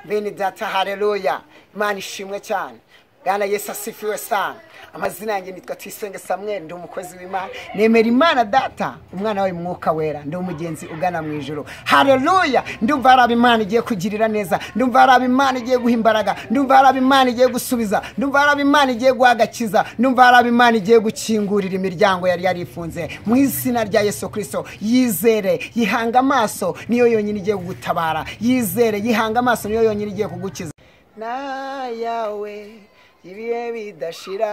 Bene data, haleluya, Imana ishimwe cyane. Bwana Yesu asifiwe sana. Amazina yanjye nitwa Tuyisenge Samuel, ndi umukozi w'Imana, nemera Imana data, umwana wawe Mwuka Wera, ndi umugenzi ugana mu ijuru. Haleluya! Ndumva hari Imana igiye kugirira neza, ndumva hari Imana igiye guha imbaraga, ndumva hari Imana igiye gusubiza, ndumva hari Imana igiye guhagakiza, ndumva hari Imana igiye gukingurira imiryango yari yarifunze. Mu izina rya Yesu Kristo, yizere, yihanga amaso, niyo yonyine igiye kugutabara. Yizere, yihanga amaso, niyo yonyine igiye kugukiza. Na yawe ibihe bidashira,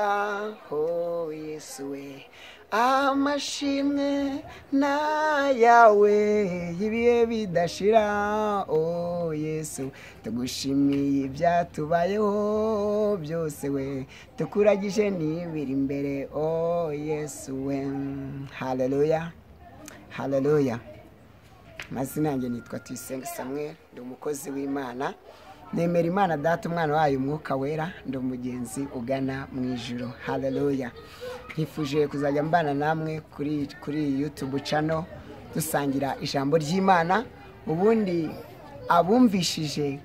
oh Yesu we, amashimwe na yawe ibihe bidashira, oh Yesu, tugushimiye ibyatubayeho byose we, tukuragije n'ibiri imbere, oh Yesu we. Haleluya, haleluya. Amazina yanjye nitwa Tuyisenge Samuel, ndi umukozi w'Imana, nemera Imana data, umwana wayo Umwuka Wera, ndi umugenzi ugana mu ijuru. Haleluya. Nifuje kuzajya mbana namwe kuri YouTube channel dusangira ijambo ry'Imana, ubundi abumvishije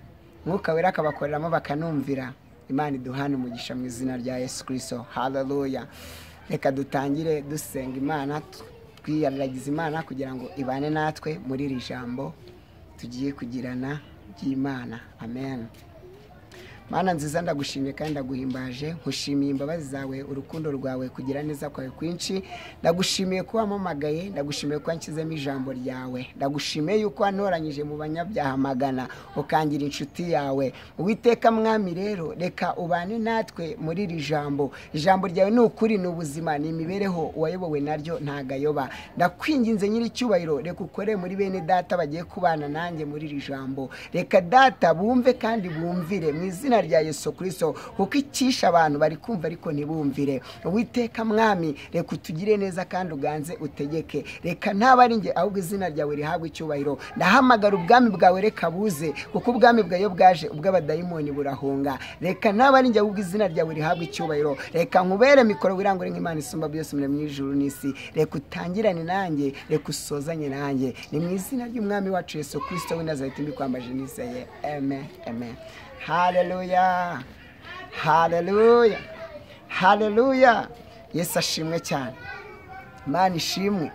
Mwuka Wera akabakoreramo bakanumvira. Imana iduhana umugisha mu izina rya Yesu Kristo. Haleluya. Reka dutangire dusenga Imana, twiyaragiza Imana kugira ngo ibane natwe muri iri jambo tugiye kugirana ry'Imana. Amen. Mana nziza, ndagushimiye kandi ndaguhimbaje, nkushimiye imbabazi zawe, urukundo rwawe, kugira neza kwawe kwinshi. Ndagushimiye ko wampamagaye, ndagushimiye ko wanshyizemo ijambo ryawe, ndagushimiye yuko wantoranyije mu banyabyaha magana ukangira inshuti yawe. Uwiteka Mwami, rero reka ubane natwe muri iri jambo. Ijambo ryawe ni ukuri, ni ubuzima, ni imibereho, uwayobowe naryo ntagayoba. Ndakwinginze nyiricyubahiro, reka ukore muri bene data bagiye kubana nanjye muri iri jambo. Reka data bumve kandi bumvire mu izina rya Yesu Kristo, kuko icisha abantu bari kumva ariko ntibumvire. Uwiteka Mwami, reka utugire neza kandi uganze utegeke. Reka ntaba ari njye, ahubwo izina ryawe rihabwe icyubahiro. Ndahamagara ubwami bwawe, reka buze, kuko ubwami bwawe bwaje, ubw'abadayimoni burahunga. Reka ntaba ari njye, ahubwo izina ryawe rihabwe icyubahiro. Reka nkubere mikoro wirangure nk'Imana isumba byose mu ijuru n'isi. Reka utangirane nanjye, reka usozanye nanjye. Ni mu izina ry'Umwami wacu Yesu Kristo w'i Nazareti mbikwambaje nizeye. Amen, amen. Haleluya, haleluya, haleluya. Yesu ashimwe cyane. Imana ishimwe.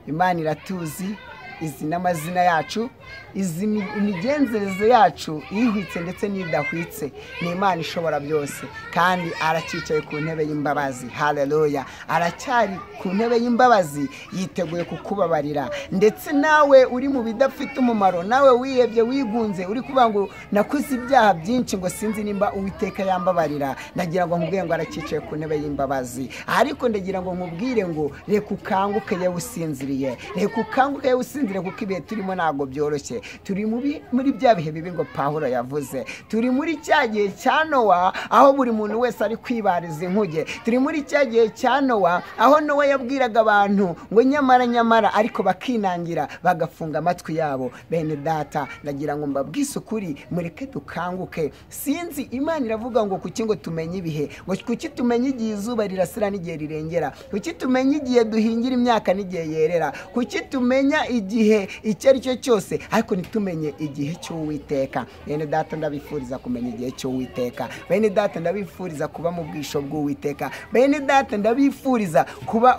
Imana iratuzi, izi n'amazina yacu, izi imigenzereze yacu ihwitse ndetse n'idahwitse. Ni Imana ishobora byose, kandi aracyicaye ku ntebe y'imbabazi. Haleluya. Aracyari ku ntebe y'imbabazi, yiteguye kukubabarira. Ndetse nawe uri mu bidafite umumaro, nawe wihebye, wigunze, uri kuvuga ngo nakoze ibyaha byinshi ngo sinzi nimba Uwiteka yambabarira, ndagira ngo nkubwire ngo aracyicaye ku ntebe y'imbabazi. Ariko ndagira ngo nkubwire ngo reka ukanguke yewe usinziriye, reka ukanguke yewe usinziriye, kuko ibihe turimo ntabwo byoroshye. Turi muri bya bihe bibi ngo Pawulo yavuze. Turi muri cya gihe cya Nowa, aho buri muntu wese ari kwibariza inkuge. Turi muri cya gihe cya Nowa, aho Nowa yabwiraga abantu ngo nyamara nyamara, ariko bakinangira bagafunga amatwi yabo. Bene data, ndagira ngo mbabwise ukuri, mureke dukanguke. Sinzi, Imana iravuga ngo kuki ngo tumenye ibihe, ngo kuki tumenye igihe izuba rirasira n'igihe rirengera, kuki tumenye igihe duhingira imyaka n'igihe yerera, kuki tumenya igihe icyo ari cyo cyose, ariko ntitumenye igihe cy'Uwiteka. Bene data, ndabifuriza kumenya igihe cy'Uwiteka. Bene data, ndabifuriza kuba mu bwisho bw'Uwiteka. Bene data, ndabifuriza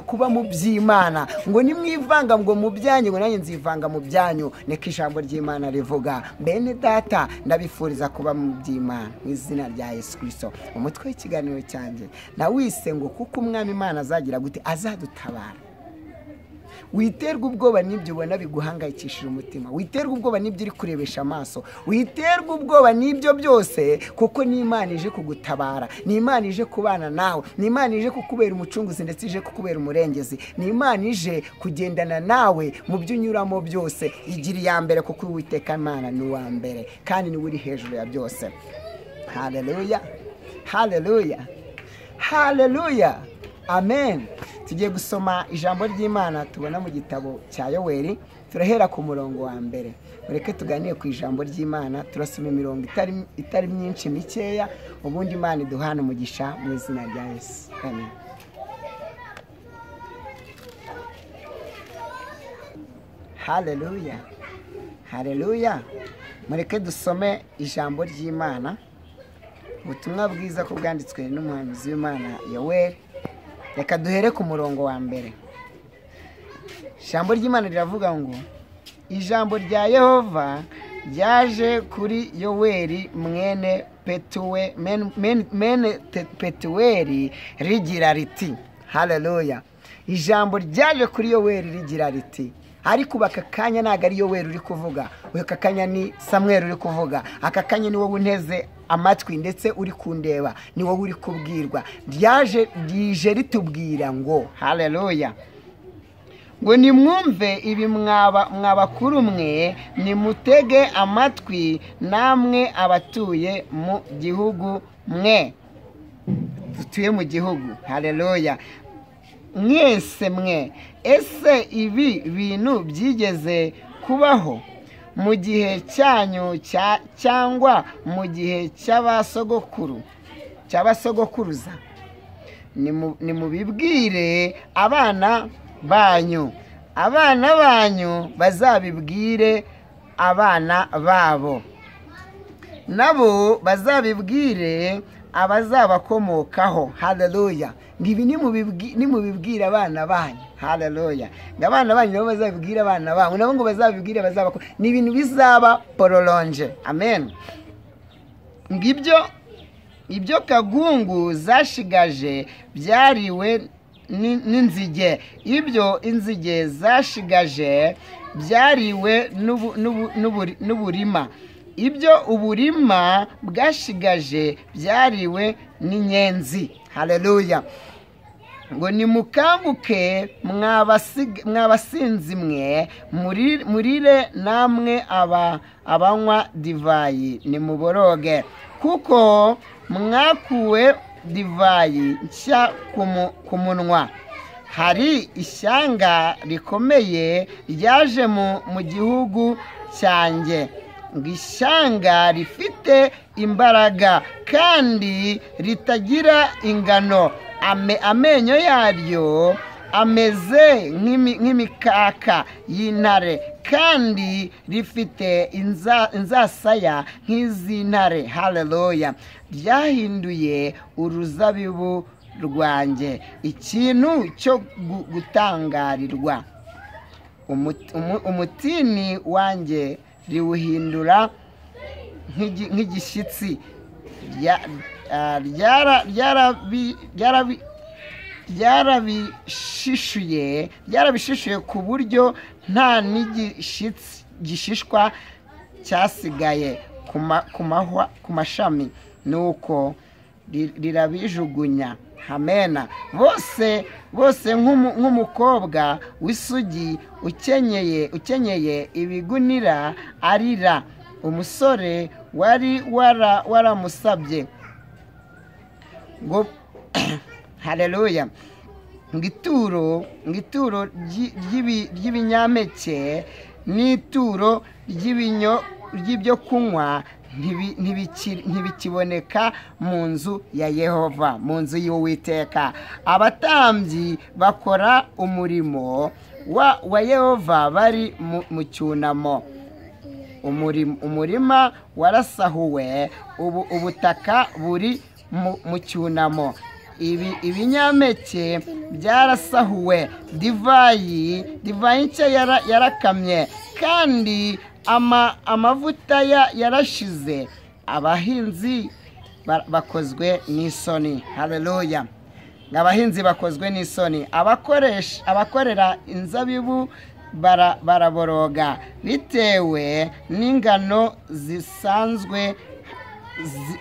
kuba mu by'Imana, ngo nimwivanga ngo mu byanyu, ngo nanjye nzivanga mu byanyu, niko ijambo ry'Imana rivuga. Bene data, ndabifuriza kuba mu by'Imana mu izina rya Yesu Kristo. Umutwe w'ikiganiro cyanjye nawise ngo kuko Umwami Imana azagira gute, azadutabara. Witerwa ubwoba n'ibyo ubona biguhangayikishije umutima, witerwa ubwoba n'ibyo uri kurebesha amaso, witerwa ubwoba n'ibyo byose, kuko ni Imana ije kugutabara, ni Imana ije kubana nawe, ni Imana ije kukubera umucunguzi ndetse ije kukubera umurengezi, ni Imana ije kugendana nawe mu byo unyuramo byose. Igira iya mbere, kuko Uwiteka Imana ni uwa mbere kandi ni we uri hejuru ya byose. Haleluya, haleluya, haleluya, amen. Tugiye gusoma ijambo ry'Imana tubona mu gitabo cya Yoweri, turahera ku murongo wa mbere. Mureke tuganire ku ijambo ry'Imana, turasoma imirongo itari myinshi, mikeya, ubundi Imana iduhana umugisha mu izina rya Yesu. Amen. Haleluya, Haleluya. Mureke dusome ijambo ry'Imana, ubutumwa bwiza ko bwanditswe n'umuhanuzi w'Imana Yoweri. Reka duhere ku murongo wa mbere. Ijambo ry'Imana riravuga ngo ijambo rya Yehova ryaje kuri Yoweri mwene Petuweli rigira riti. Haleluya. Ijambo ryaje kuri Yoweri rigira riti. Ariko aka kanya ntago ari Yoweri uri kuvuga, aka kanya ni Samuel uri kuvuga, aka kanya ni wowe unteze amatwi ndetse uri kundeba, ni wowe uri kubwirwa. Ryaje rije ritubwira ngo haleluya, ngo nimwumve ibi mwabakuru mwe, nimutege amatwi namwe abatuye mu gihugu mwe, dutuye mu gihugu. Haleluya. Mwese mwe, ese ibi bintu byigeze kubaho mu gihe cyanyu cyangwa mu gihe cy'abasogokuru cy'abasogokuruza? Nimubibwire abana banyu, abana banyu bazabibwire abana babo, nabo bazabibwire abazabakomokaho. Haleluya. Ngibi nimubibwira abana banyu. Haleluya. Abana banyu nabo bazabibwira abana babo, nabo ngo bazabibwire abazabako. Ni ibintu bizaba prolonge. Amen. Ngibyo ibyo kagungu zashigaje byariwe n'inzige, ibyo inzige zashigaje byariwe n'uburima, ibyo uburima bwashigaje byariwe n'inyenzi. Haleluya. Ngo nimukanguke mwabasinzi mwe, murire namwe abanywa divayi, nimuboroge, kuko mwakuwe divayi nshya ku munwa. Hari ishyanga rikomeye ryaje mu gihugu cyanjye, ngo ishyanga rifite imbaraga kandi ritagira ingano, amenyo yaryo ameze nk'imikaka y'intare, kandi rifite inzasaya nk'iz'intare. Haleluya. Ryahinduye uruzabibu rwanjye ikintu cyo gutangarirwa, umutini wanjye riwuhindura nk'igishyitsi, ryarabishishuye ku buryo nta n'igishishwa cyasigaye ku mashami, nuko rirabijugunya. Hamena. Bose bose nk'umukobwa w'isugi ukenyeye ibigunira arira umusore wari waramusabye ngo haleluya, ngituro ry'ibinyampeke n'ituro ry'ibyo kunywa ntibikiboneka mu nzu ya Yehova, mu nzu y'Uwiteka. Abatambyi bakora umurimo wa Yehova bari mu cyunamo. Umurima warasahuwe, ubutaka buri mu cyunamo. Ibinyampeke byarasahuwe, divayi nshya yarakamye, kandi amavuta yarashize. Abahinzi bakozwe n'isoni. Haleluya. Abahinzi bakozwe n'isoni, abakorera inzabibu baraboroga bitewe n'ingano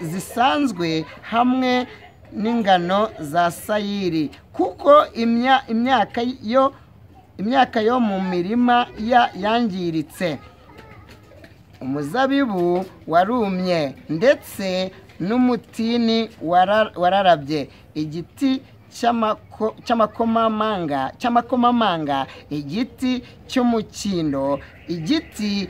zisanzwe hamwe n'ingano za sayiri, kuko imyaka yo mu mirima yangiritse. Umuzabibu warumye ndetse n'umutini wararabye, igiti cy'amakomamanga, igiti cy'umukindo, igiti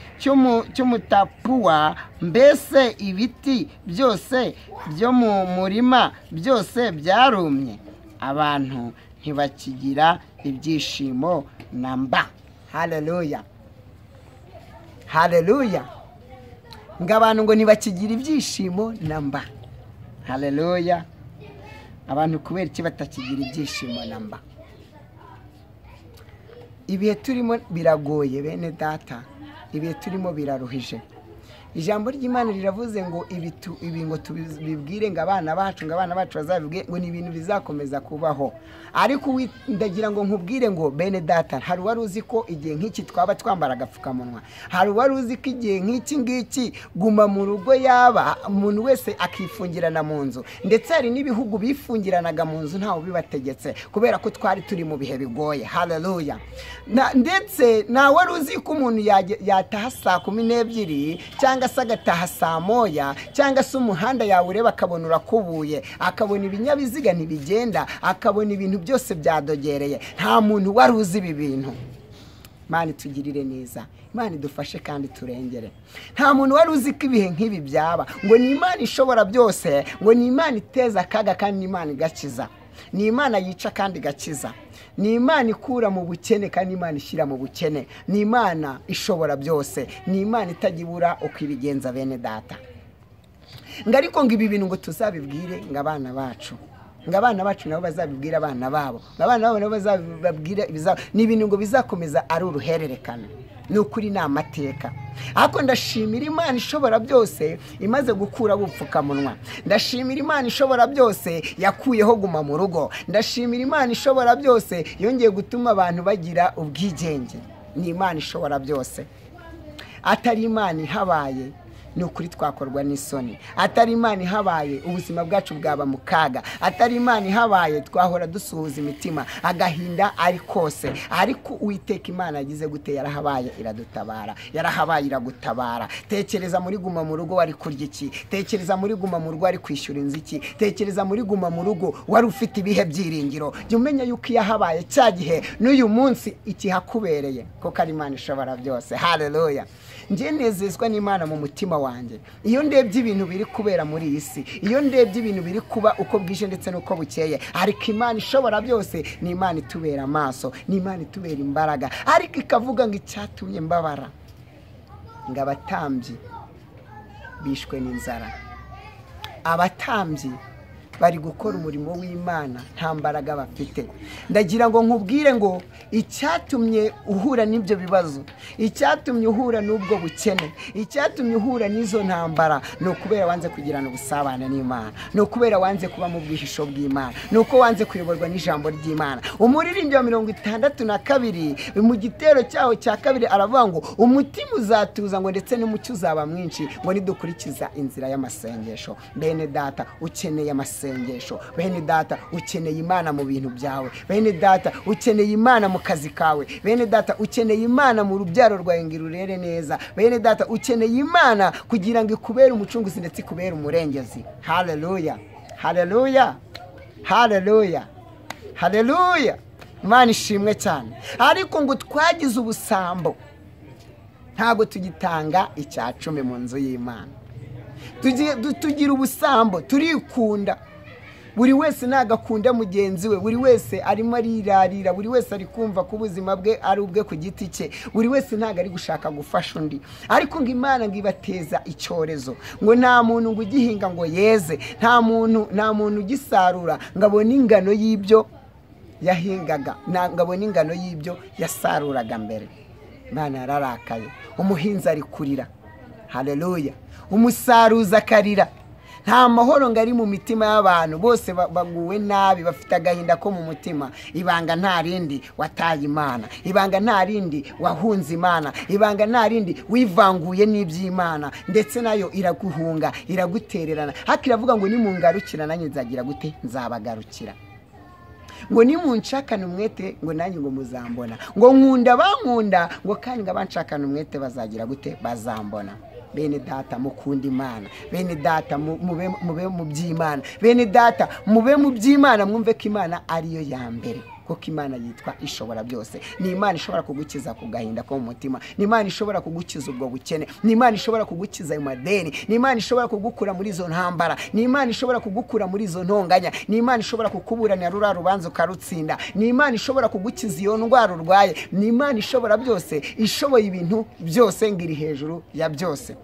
cy'umutapuwa, mbese ibiti byose byo mu murima byose byarumye. Abantu ntibakigira ibyishimo namba. Haleluya. Haleluya. Ngo abantu ngo ntibakigira ibyishimo namba. Haleluya. Abantu kubera iki batakigira ibyishimo namba? Ibihe turimo biragoye bene data, ibihe turimo biraruhije. Ijambo ry'Imana riravuze ngo ibi ngo tubibwire ngo abana bacu, ngo abana bacu bazabibwire, ngo ni ibintu bizakomeza kubaho. Ariko ndagira ngo nkubwire ngo bene data, hari wari uzi ko igihe nk'iki twaba twambara agapfukamunwa? Hari wari uzi ko igihe nk'iki ngiki guma mu rugo yaba umuntu wese akifungirana mu nzu? Ndetse hari n'ibihugu bifungiranaga mu nzu ntawe bibategetse, kubera ko twari turi mu bihe bigoye. Haleluya. Ndetse nta wari uzi ko umuntu yataha saa 12 cyangwa se agataha saa 1, cyangwa se umuhanda yawureba akabona urakubuye, akabona ibinyabiziga ntibigenda, akabona ibintu byose byadogereye. Nta muntu wari uzi ibi bintu. Imana itugirire neza, Imana idufashe kandi turengere. Nta muntu wari uzi ko ibihe nk'ibi byaba. Ngo ni Imana ishobora byose, ngo ni Imana iteza akaga kandi ni Imana igakiza, ni Imana yica kandi igakiza, ni Imana ikura mu bukene kandi Imana ishyira mu bukene, ni Imana ishobora byose, ni Imana itajya uko ibigenza bene data. Ngo ariko ngo ibi bintu ngo tuzabibwire ngo abana bacu, ngo abana bacu nabo bazabibwira abana babo, ngo abana babo nabo bazabibwira ibizaba. Ni ibintu ngo bizakomeza ari uruhererekane. Ni ukuri, ni amateka. Ariko ndashimira Imana ishobora byose imaze gukura ubupfukamunwa. Ndashimira Imana ishobora byose yakuyeho guma mu rugo. Ndashimira Imana ishobora byose yongeye gutuma abantu bagira ubwigenge. Ni Imana ishobora byose. Atari Imana ihabaye, ni ukuri twakorwa n'isoni. Atari Imana ihabaye, ubuzima bwacu bwaba mu kaga. Atari Imana ihabaye, twahora dusuhuza imitima, agahinda ari kose. Ariko Uwiteka Imana yagize gute? Yarahabaye iradutabara, yarahabaye iragutabara. Tekereza muri guma mu rugo wari kurya iki? Tekereza muri guma mu rugo wari kwishyura inzu iki? Tekereza muri guma mu rugo wari ufite ibihe byiringiro? Jya umenya yuko iyahabaye cya gihe n'uyu munsi ikihakubereye, kuko ari Imana ishobora byose. Haleluya. Njye nezezwa n'Imana mu mutima wanjye iyo ndebye ibintu biri kubera muri iyi si, iyo ndebye ibintu biri kuba uko bwije ndetse n'uko bukeye. Ariko Imana ishobora byose ni Imana itubera amaso, ni Imana itubera imbaraga. Ariko ikavuga ngo icyatumye mbabara, ngo abatambyi bishwe n'inzara, abatambyi bari gukora umurimo w'Imana nta mbaraga bafite. Ndagira ngo nkubwire ngo icyatumye uhura n'ibyo bibazo, icyatumye uhura n'ubwo bukene, icyatumye uhura n'izo ntambara, ni ukubera wanze kugirana ubusabane n'Imana, ni ukubera wanze kuba mu bwihisho bw'Imana, ni uko wanze kuyoborwa n'ijambo ry'Imana. Umuririmbyi wa 62 mu gitero cyaho cya kabiri aravuga ngo umutima uzatuza, ngo ndetse n'umucyo uzaba mwinshi, ngo nidukurikiza inzira y'amasengesho. Bene data, ukeneye amasengesho. Bene data, ukeneye Imana mu bintu byawe. Bene data, ukeneye Imana mu kazi kawe. Bene data, ukeneye Imana mu rubyaro rwawe ngo irurere neza. Bene data, ukeneye Imana kugira ngo ikubere umucunguzi ndetse ikubere umurengezi. Haleluya, haleluya, haleluya, haleluya. Imana ishimwe cyane. Ariko ngo twagize ubusambo, ntabwo tugitanga icya 10 mu nzu y'Imana. Tugira ubusambo, turikunda. Buri wese nagakunda mugenzi we, buri wese arimo arirarira, buri wese ari kumva ko ubuzima bwe ari ubwe ku giti cye, buri wese ntago ari gushaka gufasha undi. Ariko ngo Imana ngo ibateza icyorezo, ngo nta muntu ngo ugihinga ngo yeze, nta muntu ugisarura ngo abone ingano y'ibyo yahingaga, ngo abone ingano y'ibyo yasaruraga mbere. Imana yararakaye, umuhinzi ari kurira. Haleluya. Umusaruza akarira. Nta mahoro ngo ari mu mitima y'abantu bose, baguwe nabi, bafite agahinda ko mu mutima. Ibanga nta rindi, wataye Imana. Ibanga nta rindi, wahunze Imana. Ibanga nta rindi, wivanguye n'iby'Imana, ndetse nayo iraguhunga, iragutererana. Hako iravuga ngo nimungarukira nanjye nzagira gute? Nzabagarukira. Ngo nimunshakane umwete, ngo nanjye ngo muzambona. Ngo nkunda bankunda, ngo kandi ngo abanshakane umwete bazagira gute? Bazambona. Bene data, mukunda Imana. Bene data, mube mu by'Imana. Bene data, mube mu by'Imana, mwumve ko Imana ariyo ya mbere. kuko Imana yitwa ishobora byose. Ni Imana ishobora kugukiza ku gahinda ko mu mutima, ni Imana ishobora kugukiza ubwo bukene, ni Imana ishobora kugukiza ayo madeni, ni Imana ishobora kugukura muri izo ntambara, ni Imana ishobora kugukura muri izo ntonganya, ni Imana ishobora kukuburanira rura rubanza ukarutsinda, ni Imana ishobora kugukiza iyo ndwara urwaye, ni Imana ishobora byose, ishoboye ibintu byose, ngo iri hejuru ya byose,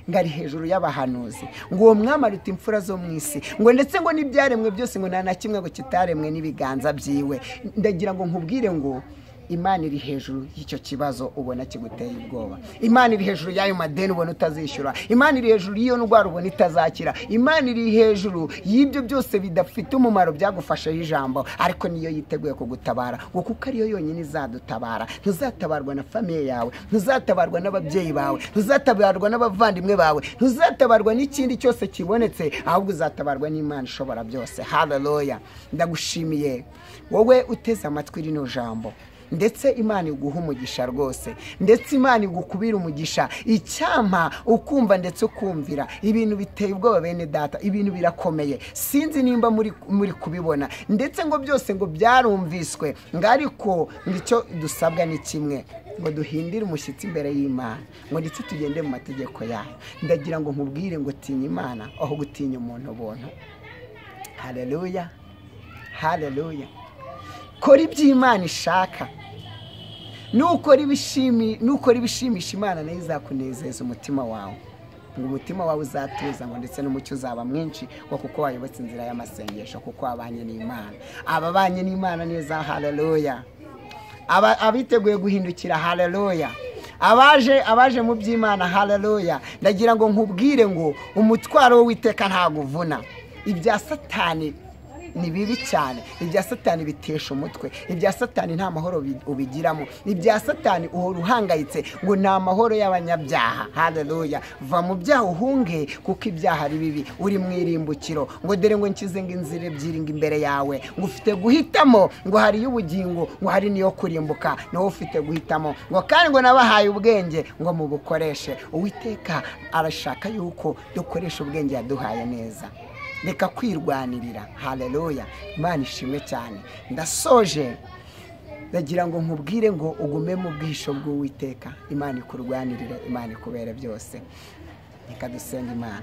ngari hejuru y'abahanuzi. Ngo uwo mwami aruta imfura zo mu isi, ngo ndetse ngo n'ibyaremwe byose ngo nta na kimwe ngo kitaremwe n'ibiganza byiwe. Ndagira ngo nkubwire ngo Imana iri hejuru y'icyo kibazo ubona kiguteye ubwoba. Imana iri hejuru y'ayo madeni ubona utazishyura. Imana iri hejuru y'iyo ndwara ubona itazakira. Imana iri hejuru y'ibyo byose bidafite umumaro byagufasheho ijambo, ariko niyo yiteguye kugutabara, ngo kuko ariyo yonyine izadutabara. Ntuzatabarwa na famiye yawe, ntuzatabarwa n'ababyeyi bawe, ntuzatabarwa n'abavandimwe bawe, ntuzatabarwa n'ikindi cyose kibonetse, ahubwo uzatabarwa n'Imana ishobora byose. Haleluya. Ndagushimiye wowe uteze amatwi rino jambo, ndetse Imana iguha umugisha rwose, ndetse Imana igukubira umugisha. Icyampa ukumva ndetse ukumvira. Ibintu biteye ubwoba bene data, ibintu birakomeye, sinzi nimba muri kubibona, ndetse ngo byose ngo byarumviswe, ngo ariko icyo dusabwa ni kimwe, ngo duhindire umushyitsi imbere y'Imana, ngo ndetse tugende mu mategeko yayo. Ndagira ngo nkubwire ngo tinya Imana aho gutinya umuntu buntu. Haleluya, haleluya. Kora iby'Imana ishaka. Nukora ibishimisha Imana nayo izakunezeza umutima wawe, ngo umutima wawe uzatuza, ngo ndetse n'umucyo uzaba mwinshi, ngo kuko wayobotse inzira y'amasengesho, kuko wabanye n'Imana. Ababanye n'Imana neza, haleluya. Abiteguye guhindukira, haleluya. Abaje mu by'Imana, haleluya. Ndagira ngo nkubwire ngo umutwaro w'Uwiteka ntaguvuna. Ibya Satani ni bibi cyane, ibya Satani bitesha umutwe, ibya Satani nta mahoro ubigiramo, ibya Satani uhora uhangayitse, ngo ni amahoro y'abanyabyaha. Haleluya. Va mu byaha uhunge, kuko ibyaha ari bibi, uri mu irimbukiro. Ngo dore ngo nkize ngo inzira ebyiri ngo imbere yawe, ngo ufite guhitamo, ngo hari y'ubugingo, ngo hari niyo kurimbuka, nawe ufite guhitamo, ngo kandi ngo nabahaye ubwenge ngo mubukoreshe. Uwiteka arashaka yuko dukoresha ubwenge yaduhaye neza. Reka kwirwanirira. Haleluya. Imana ishimwe cyane. Ndasoje, ndagira ngo nkubwire ngo ugume mu bwisho bw'Uwiteka, Imana ikurwanirire, Imana ikubere byose. Reka dusenge Imana.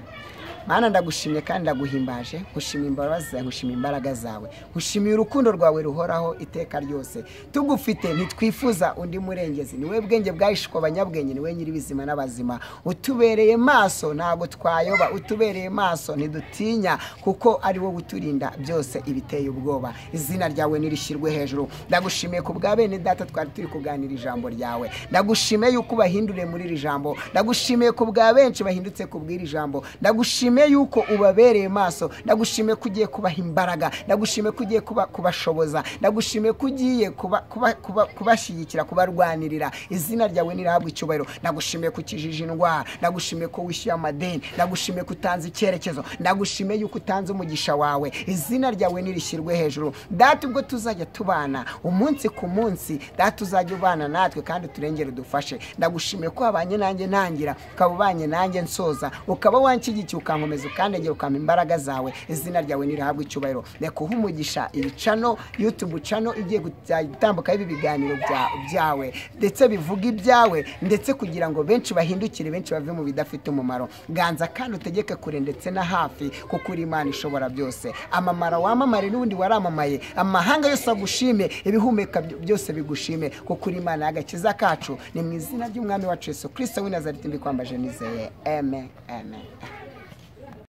Mana, ndagushimye kandi ndaguhimbaje, nkushimiye imbabazi zawe, nkushimiye imbaraga zawe, nkushimiye urukundo rwawe ruhoraho iteka ryose. Tugufite ntitwifuza undi murengezi, niwe bwenge bwahishwe abanyabwenge, niwe nyir'ibizima n'abazima. Utubereye maso ntago twayoba, utubereye maso ntidutinya, kuko ari wowe uturinda byose ibiteye ubwoba. Izina ryawe nirishyirwe hejuru. Ndagushimiye ku bwa bene data twari turi kuganira ijambo ryawe, ndagushimiye yuko ubahinduriye muri iri jambo, ndagushimiye ku bwa benshi bahindutse kubwira ijambo, ndagushimiye yuko ubabereye maso, ndagushimiye ko ugiye kubaha imbaraga, ndagushimiye ko ugiye kubashoboza, ndagushimiye ko ugiye kubashyigikira, kubarwanirira. Izina ryawe nirihabwe icyubahiro. Ndagushimiye ko ukijije indwara, ndagushimiye ko wishyuye amadeni, ndagushimiye ko utanze icyerekezo, ndagushimiye yuko utanze umugisha wawe. Izina ryawe nirishyirwe hejuru. Data, ubwo tuzajya tubana umunsi ku munsi, Data uzajya ubana natwe kandi turengere udufashe. Ndagushimiye ko wabanye nanjye ntangira, ukaba ubanye nanjye nsoza, ukaba wanshyigikiye, ukankomeza, ukandengera, ukampa imbaraga zawe. Izina ryawe nirihabwe icyubahiro. Reka uhe umugisha iyi channel, YouTube channel igiye gutambuka ibi biganiro byawe, ndetse bivuga ibyawe, ndetse kugira ngo benshi bahindukire, benshi bave mu bidafite umumaro. Ganza kandi utegeke kure ndetse na hafi, kuko uri Imana ishobora byose. Amamara wamamare n'ubundi waramamaye, amahanga yose agushime, ibihumeka byose bigushime, kuko uri Imana y'agakiza kacu. Ni mu izina ry'Umwami wacu Yesu Kristo w'i Nazareti mbikwambaje nizeye. Amen, amen.